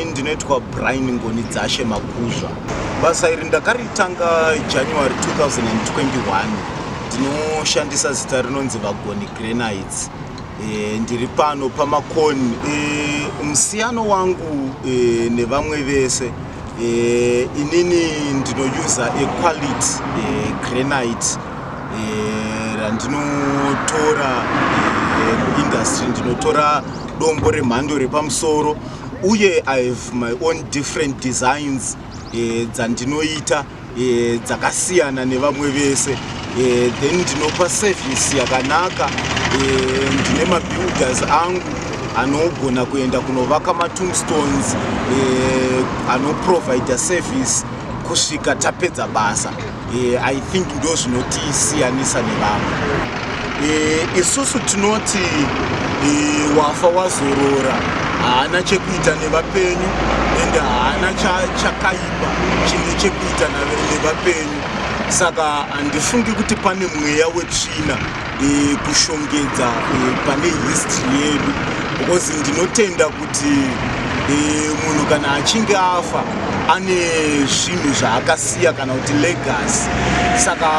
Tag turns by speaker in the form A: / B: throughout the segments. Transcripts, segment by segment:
A: Ini ndinoitwa Brian Ngoni Dzashe Makuzva. Basa iri ndakaritanga January 2021. Ndinoshandisa zita rinonzi Vagoni Granites. Ndiri pano paMakoni. Musiyano wangu nevamwe vese, inini ndinoyuza a quality granite randinotora kuindustry. Ndinotora dombo remhando repamusoro, uye I have my own different designs dzandinoita dzakasiyana nevamwe vese. Then ndinopa service yakanaka. Ndine mabuilders angu anogona kuenda kunovaka matombstones, anoprovida service kusvika tapedza basa. I think ndo zvinotisiyanisa nevamwe. Isusu tinoti wafa wazorora, haana chekuita nevapenyu, ende haana chakaipa chine chekuita nevapenyu. Saka handifungi kuti pane mweya wetsvina kushongedza pane history yedu, because ndinotenda kuti munhu kana achinge afa ane zvinhu zvaakasiya kana kuti legacy. Saka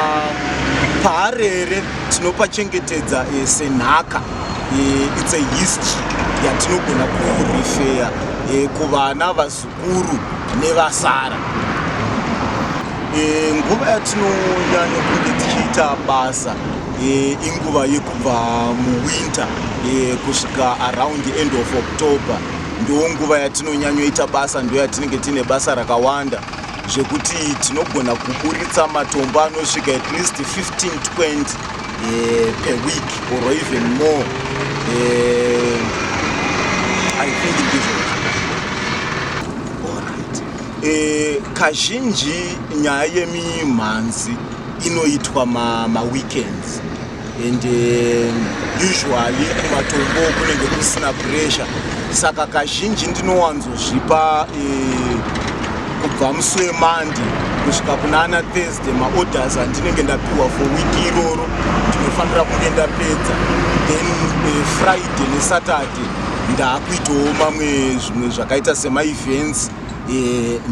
A: paarere tinopachengetedza senhaka. It's a history yatinogona kurefer kuvana, vazukuru nevasara. Nguva yatinonyanya kunge tichiita basa inguva yekubva muwinter kusvika around end of October. Ndo nguva yatinonyanyoita basa, ndo yatinenge tiine basa rakawanda, zvekuti tinogona kuburitsa matombo anosvika at least 15 20 per week or even more. I think ndizvozvo. Alright. Kazhinji nyaya yemimhanzi inoitwa maweekends and usually kumatombo kunenge kusina pressure. Saka kazhinji ndinowanzozvipa kubva musi weMonday kusvika kuna ana Thursday. Maorders andinenge ndapiwa for week iroro ndinofanira kunge ndapedza. Then Friday neSaturday ndaakuitawo mamwe zvimwe zvakaita semaevents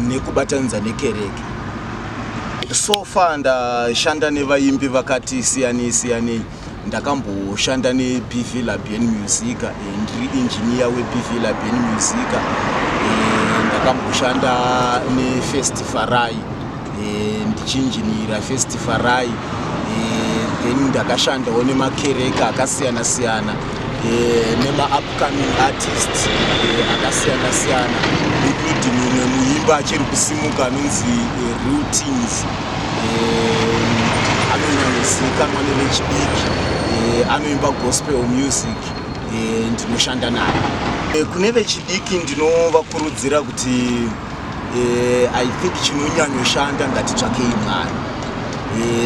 A: nekubatanidza nekereke. So far ndashanda nevaimbi vakati siyanei siyanei. Ndakamboshanda neBV Labian Musica, ndiri engineer weBV Labian Musica. Ndakamboshanda neFestifarai, ndichinjinira Festifarai. Then ndakashandawo nemakereke akasiyana siyana, nemaupcoming artist akasiyana siyana, including umwe muimba achiri kusimuka anonzi Real Teams. Anonyanyozivikanwa nevechidiki, anoimba gospel music. Ndinoshanda naye. Kune vechidiki ndinovakurudzira kuti I think chinonyanyoshanda, ngatitsvakei Mwari.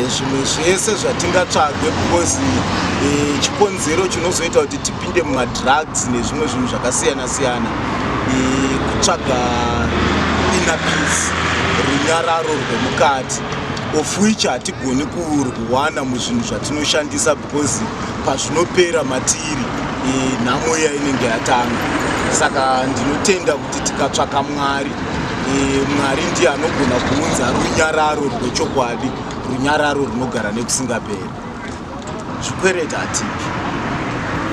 A: Zvimwe zvese zvatingatsvage, because chikonzero chinozoita kuti tipinde mumadrugs nezvimwe zvinhu zvakasiyana siyana kutsvaga inner peace, runyararo rwemukati, of which hatigoni kurwana muzvinhu zvatinoshandisa, because pazvinopera matiri, nhamo iya inenge yatanga. Saka ndinotenda kuti tikatsvaka Mwari, Mwari ndiye anogona kuunza runyararo rwechokwadi, runyararo runogara nekusingaperi. Zvikwereti hatipi,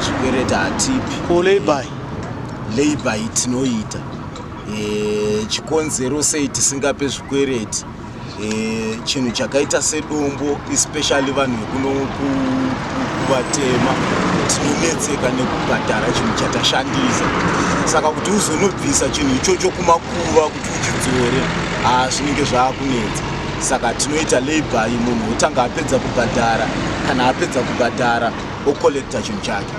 A: zvikwereti hatipi.
B: Ko layby?
A: Layby tinoita. Chikonzero sei tisingape zvikwereti, chinhu chakaita sedombo, especially vanhu vekuno kuvatema, tinonetseka nekubhadhara chinhu chatashandisa. Saka kuti uzonobvisa chinhu ichocho kumakuva kuti uchidzore, haa, zvinenge zvaakunetsa. Saka tinoita layby, munhu otanga apedza kubhadhara. Kana apedza kubhadhara, ocollecta chinhu chake.